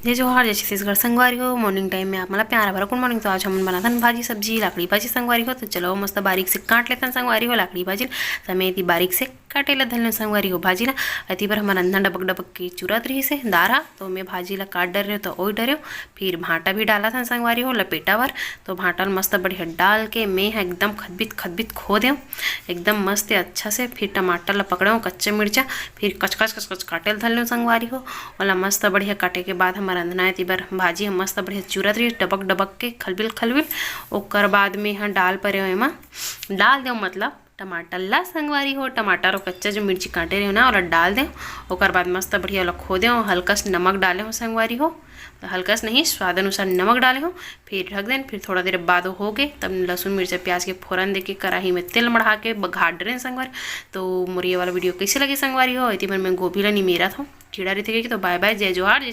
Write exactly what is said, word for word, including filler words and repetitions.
जय जोहार, जय छत्तीसगढ़ संगवारी हो। Morning time में आप मन ला प्यार भरा good morning। तो आज हमन बनाथन भाजी सब्जी, लाकड़ी भाजी संगवारी हो। तो चलो मस्त बारीक से काट लेथन संगवारी हो लाकड़ी भाजी। त मैं एती बारीक से काटे ला धर लेंव संगवारी हो भाजी ला। एती बर हमर रंधना डबक डबक के चुरत रहिस हे दार हा, तो मैं भाजी ला काट डरे हंव तो ओई डरे हंव। फिर भांटा भी डालत हन संगवारी हो लपेटा बर। तो भांटा ल मस्त बढ़िया डाल के मैं ह एकदम खदबित खदबित खो देंव, एकदम मस्त अच्छा से। फिर टमाटर ला पकड़ेंव, कच्चा मिर्चा, फिर कचकच कचकच काटे ल धर लेंव संगवारी हो। ओला मस्त बढ़िया काटे के बाद हमर रंधना एती बर भाजी ह मस्त बढ़िया चुरत रहिस डबक डबक के, खलबिल खलबिल। ओकर बाद में ह डाल परेंव एमा, डाल देंव मतलब टमाटर ला संगवारी हो। टमाटर अउ कच्चा जो मिर्ची काटे रहेंव ना, ओला डाल देंव। ओकर बाद मस्त बढ़िया ओला खो देंव, हल्का से नमक डाले हंव संगवारी हो, तो हल्का से नहीं, स्वाद अनुसार नमक डाले हंव। फिर ढक देंव, फिर थोड़ा देर बाद हो गे, तब लहसुन मिर्चा प्याज के फोरन देके कढ़ाई में तेल मढ़ा के बघार डरेंव संगवारी। तो मोर ये वाला video कइसे लगे संगवारी हो, एती बर मैं गोभी ला निमेरत हंव, कीड़ा रहिथे कहिके। तो bye bye, जय जोहार, जय